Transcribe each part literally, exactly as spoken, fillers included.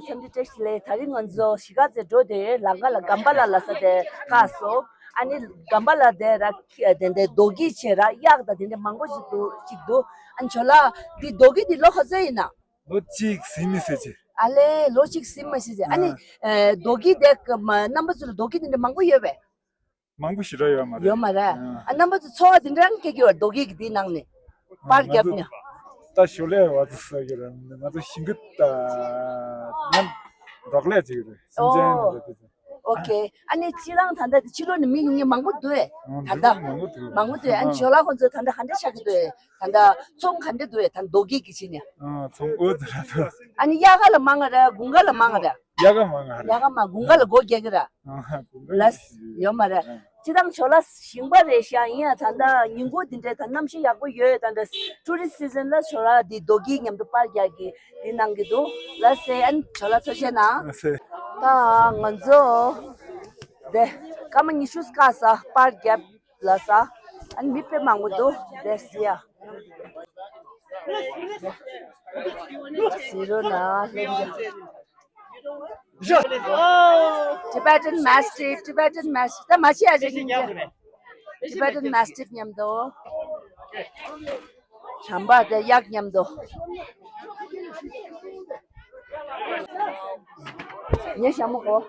འཚམས་འདྲི་བཀྲ་ཤིས་བདེ་ལེགས། ད་རིང་ང་ཚོ་གཞིས་ཀ་རྩེ་འགྲོ་དེ་ལམ་ཁ་ལ་སྒམ་པ་ལ་ལ་ས་དེ་བཀག་སོང་། ཨ་ནི་སྒམ་པ་ལ་དེ་ར་དེ་འདྲའི་རྡོ་སྐྱེས་བྱས་ར་གཡག་དང་དེ་འདྲའི་མང་པོ་ཞིག་འདུག་ཅིག་འདུག་ཨ་ནི་ཇོ་ལགས་འདི་རྡོ་སྐྱེས་འདི་ལོ་ག་ཚོད་ཡིན་ན། ལོ་གཅིག་ཟིན་མི་ཟེར་ཅིག་ཨ་ལེ་ལོ་གཅིག་ཟིན་མི་ཟེར་ཅིག་ཨ་ནི་ཨ། ཨེ་རྡོ་སྐྱེས་དེ་ཀ་མ་རྣམ་པ་ཚོ་ལ་རྡོ་སྐྱེས་འདི་འདྲ་མང་པོ་ཡོད་པས། མང་པོ་ཞེ་དྲག་ཡོད་མ་རེད། ཡོད་མ་རེད། ཨ། ཨ་རྣམ་པ་ཚོ་ཚོར་བ་འདི་འདྲ་སྐྱེ་གི་ཡོད་རྡོ་སྐྱེས་ཀྱི་འདི་ནང་ནས་པར་ང་རྒྱབ་ཚོ་ནས། ད་ཞོར་ལས་བ་ཚོ་ཟ་གི་རེད། ང་ཚོ་ཞིང་གི་ད་ནམ་འབྲོག་ལས་བྱེད་ཀྱི་རེད། སེམས་ཅན་ཨོ། རེད་དེ་ཚོ། ཨོ་ཁེ། ཨ་ནི་ཕྱི་རང་ད་ལྟ་ཕྱི་ལོགས་ནས་མི་ཡོང་མཁན་མང་པོ་འདུག་ཨེ། ཨང་ད་ལྟ་འདུག་མང་པོ་འདུག་མང་པོ་འདུག་ཨ་ནི་ཨང་ཇོ་ལགས་ཁོང་ཚོ་ད་ལྟ་ག་འདྲ་ཆགས་ཀྱི་འདུག་ཨེ། ད་ལྟ་ཚོང་ག་འདྲ་འདུག་ཨེ། ད་རྡོ་སྐྱེས་ཀྱི་ཕྱི་ནས། ཨང་ཚོང་ཨོ་ཙི་ར་འདུག་ཨ་ནི་དབྱར་ཁ་ལ་མང་ང་རེད། དགུན་ཁ་ལ་མང་ང་རེད། དབྱར་ཁ་མང་ང་རེད། དབྱར་ཁ་མང་དགུན་ཁ་ལ་སྒོ་རྒྱག་གི་རེད། ཨང་དགུན་ཁ་ལ་ཡོད་མ་རེད། ཨང་ཡོད་མ་རེད། ཨང་སྤྱིར་བཏང་ཇོ་ལགས་ཞིང་པ་རེད་ཤག་ཡིན་ཡང་ད་ལྟ་ཉིན་གུང་འདི་འདྲའི་ད་གནམ་གཤིས་ཡག་པོ་ཡོད། ད་ལྟ་ཊུ་རི་སི་སི་ཛན་ལ་ཇོ་ལགས་འདི་རྡོ་སྐྱེས་མཉམ་དུ་པར་རྒྱག་གི་འདི་གནང་གི་འདུག་ལགས་སེ། ཨ་ནི་ཇོ་ལགས་ཐུགས་རྗེ་གནང་། ལགས་སེ། ད་ང་ཚོ་དེ་སྐར་མ་ཉི་ཤུ་སྐར་ས་པར་རྒྱབ་ལ་ས། ཨ་ནི་མི་དཔེ་མང་པོ་འདུག་དེ་སི་ཡ། ཟི་རོ་ན་ལྷན་རྒྱས། Tibetan Mastiff, Tibetan Mastiff. ད་མ་ཤི་ཨ་ཅེ་ཉིན་རྒྱ། Tibetan Mastiff མཉམ་དུ། བྱམས་པ་དེ་གཡག་མཉམ་དུ། ངའི་ཞྭ་མོ་གོ།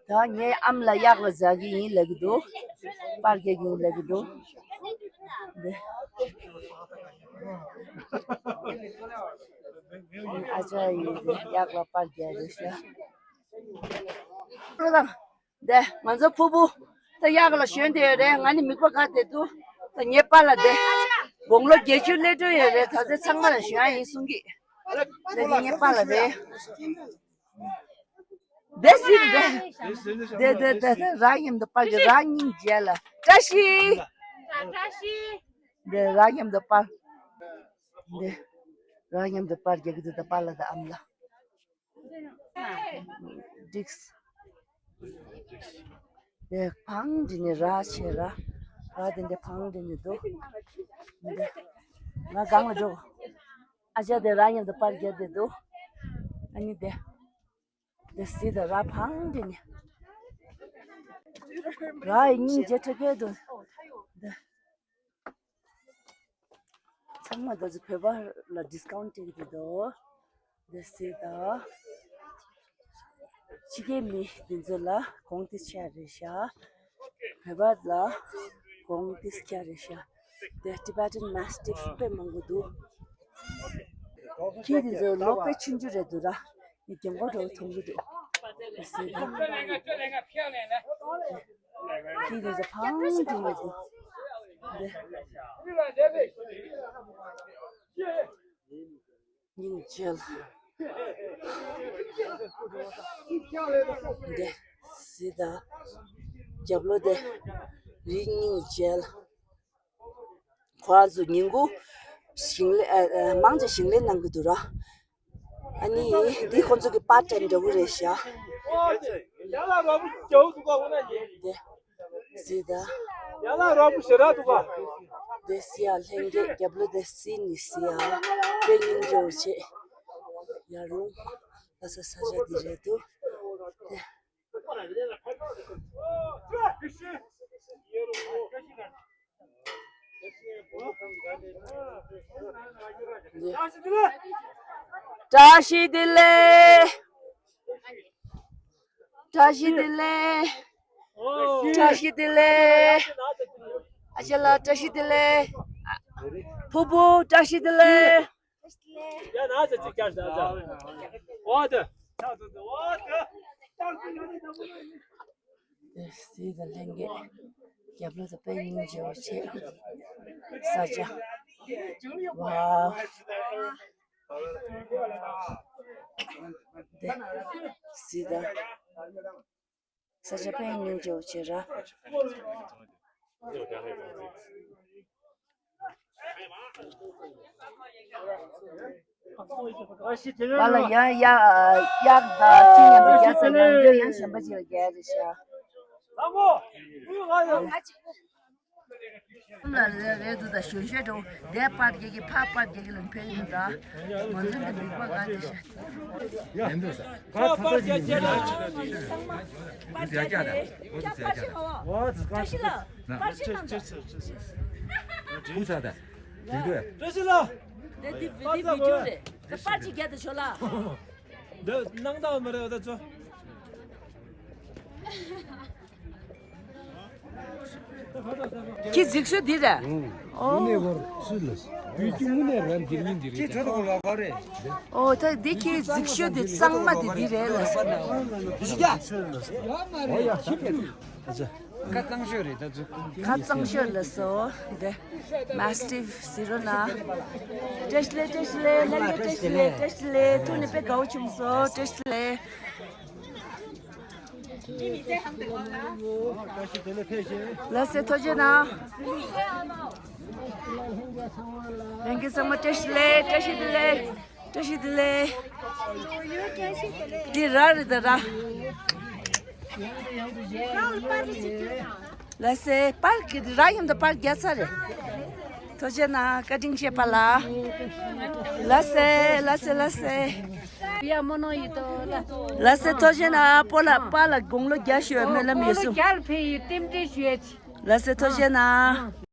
ད་ངའི་ཨམ་ལ་གཡག་ལ་ཟ་གི་ཡིན་ལབ་ཀྱི་འདུག་པར་རྒྱག་གི་ཡིན་ལབ་ཀྱི་འདུག་འདི། ཨ་ཅག་ཡིན་གཡག་ལ་པར་རྒྱག་རེད་ཤག་འདི་ང་ཚོ་ཕུ་བོ་ད་གཡག་ལ་ཞོན་བསྡད་ཡོད་རེད། ང་ནི་མིག་པ་ག་བསྡད་འདུག་ད་ངའི་པཱ་ལགས་དེ་དགུང་ལོ་བརྒྱད་ཅུ་སླེབས་འགྲོ་ཡོད་རེད། ད་ཚེ་ཚང་མ་ལ་ཞོན་ཡ་ཡིན་གསུང་གི། ད་འདི་ངའི་པཱ་ལགས་རེད། དེ་སྲིད་དེ། དེ་དེ་དེ་དེ་རང་མཉམ་དུ་པར་གྱི་རང་སྙིང་རྗེ་ལ་བཀྲ་ཤིས། བཀྲ་ཤིས། དེ་རང་མཉམ་དུ་པར། དེ་རང་མཉམ་དུ་པར་རྒྱག་གི་འདུག་ད་པཱ་ལགས་དང་ཨ་མ་ལགས། འགྲིགས། དེ་བང་འདི་ནས་ར་ཆེ་ར། ར་དེ་འདྲ་བང་འདི་ནས་འདུག་འདི་ང་སྒང་ལ་འགྲོ། ཨ་ཅག་དེ་རང་མཉམ་དུ་པར་རྒྱབ་བསྡད་འདུག་ཨ་ནི་དེ། དེ་སྲིད་ད་ར་བང་འདི་ནས། ར་ཡི་སྙིང་རྗེ་ཁྲ་ཁྲ་འདུག་འདི། ཚང་མ་ད་ཚོ་བོད་པ་ལ་ཌི་སི་ཀའུན་ཊི་སྤྲད་ཀྱི་འདུག་འདི་སྲིད་ད། ཕྱི་རྒྱལ་མི་འདི་ཚོ་ལ་གོང་ཏི་ཆ་རེད་ཤག་བོད་པ་ལ་གོང་ཏི་ཆ་རེད་ཤག་དེ་Tibetan Mastiff དཔེ་མང་པོ་འདུག་ཁྱི་འདི་ཚོ་ལོ་དཔེ་ཆུང་ཆུང་རེད་འདུག་ར། ངས་རྒན་གོག་འདྲ་བོ་མཐོང་གི་འདུག་དེ་སྲིད་ད། ཁྱི་འདི་ཚོ་བང་འགྲིག་མི་འདུག་འདི། སྙིང་རྗེ་ལ། འདི་སྲིད་ད། རྒྱབ་ལོགས་དེ། རི་སྙིང་རྗེ་ལ། ཁོ་རང་ཚོ་ཉིན་གུང་ཞིང་ལས་ཨ་ཨ་མང་ཆེ་ཞིང་ལས་གནང་གི་འདུག་ར། ཨ་ནི་འདི་ཁོ་ཚོ་གི་པར་ཊའིམ་འདྲ་བོ་རེད་ཤག་འདི་སྲིད་ད། འདི་སྲིད་ཡ་ལྷན་རྒྱས་རྒྱབ་ལོགས་དེ་སྲིད་ནི་སྲིད་ཡ། དཔེ་སྙིང་རྗེ་བོ་བྱེད། ཡར་ལུང་ལ་ས་ས་ཆ་འདི་རེད་འདུག་འདི། བཀྲ་ཤིས་བདེ་ལེགས། བཀྲ་ཤིས་བདེ་ལེགས། བཀྲ་ཤིས་བདེ་ལེགས། ཨ་ཅག་ལགས་བཀྲ་ཤིས་བདེ་ལེགས། ཕུ་བོ་བཀྲ་ཤིས་བདེ་ལེགས། དེ་སྲིད་ད་ལྷན་རྒྱས་རྒྱབ་ལོགས་དེ་དཔེ་སྙིང་རྗེ་བོ་བྱེད། ས་ཆ། ཝའོ། དེ་སྲིད་ད། ས་ཆ་དཔེ་སྙིང་རྗེ་བོ་བྱེད་ར། པཱ་ལགས་ཡང་གཡག་གཡག་དང་ཁྱི་མཉམ་དུ་རྒྱག་ས་ཡང་རྒྱུ་ཡང་གཞན་པ་ཅིག་ལ་རྒྱག་རེད་ཤག་ལ་རེ་རེ་འདུག་ད་ཞོད་ཞོད་འགྲོ། དེ་པར་རྒྱག་གི་ཕ་པར་རྒྱག་གི་ལ་འཕེལ་འདུག་ད་ང་ཚོ་འདི་མིག་པ་ག་དེ་ཤ། ཡིན་འདུག་ས། ཕ་པར་རྒྱག་རྒྱག་ལ། ཚང་མ་པར་རྒྱག་གི་རེད། ཡ་པར་ཆེ་ཧོ། བཀྲ་ཤིས་ལགས། པར་ཆེ་གནང་ད། ཁུ་ས་ད། དེ་འདུག་བཀྲ་ཤིས་ལགས། དེ་འདི་བི་དེ་བི་ཌིའོ་རེད། ད་པར་ཅིག་རྒྱག་ད་ཆོག་ལ། འདི་སྣང་དག་མ་རེད་ད་ཚོ། ཁྱི་གཟིག་ཤོ་འདི་རེད། ཨོ། དངོས་གནས་བར་སུ་ལ་བུ་ཁྱི་དངོས་གནས་རང་འདིར་ཡིན་འདི་རེད། ཁྱི་གྲོད་ཁོག་ལ་ག་རེད། ཨོ་ད་འདི་ཁྱི་གཟིག་ཤོ་འདི་གཙང་མ་འདི་འདི་རེད་ལ། ཁ་གཙང་ཤོས་རེད་ད་ཚོ། ཁ་གཙང་ཤོས་ལ་སོ། འདི་མ་སི་ཊིབ་ཟེར་རོ་ན། བཀྲ་ཤིས་ལེ་བཀྲ་ཤིས་ལེ་ལ་ལེ་བཀྲ་ཤིས་ལེ་བཀྲ་ཤིས་ལེ། ཐུགས་ནི་དཔེ་དགའ་བོ་བྱུང་སོ། བཀྲ་ཤིས་ལེ། ལགས་སེ་ཐུགས་རྗེ་གནང་། ལྷན་རྒྱས་ཚང་མ་བཀྲ་ཤིས་ལེ་བཀྲ་ཤིས་བདེ་ལེགས། བཀྲ་ཤིས་བདེ་ལེགས། འདི་ར་རེད་ད་ར། ལགས་སེ་པར་གྱི་ར་ཡིན་ད་པར་རྒྱག་ཚར་རེད། ཐུགས་རྗེ་གནང་བཀའ་དྲིན་ཆེ་པ་ལ། ལགས་སེ་ལགས་སེ་ལགས་སེ། ཡ་མོ་ནོ་ཡི་ཏོ་ལ། ལགས་སེ་ཐུགས་རྗེ་གནང་པོ་ལ་པ་ལ་དགུང་ལོ་བརྒྱ་ཞུ་བའི་སྨོན་ལམ་ཡོད་སུ། རྒྱལ་ཕེ་ཡི་རྟེན་འབྲེལ་ཞུ་ཡ་ཆི། ལགས་སེ་ཐུགས་རྗེ་གནང་།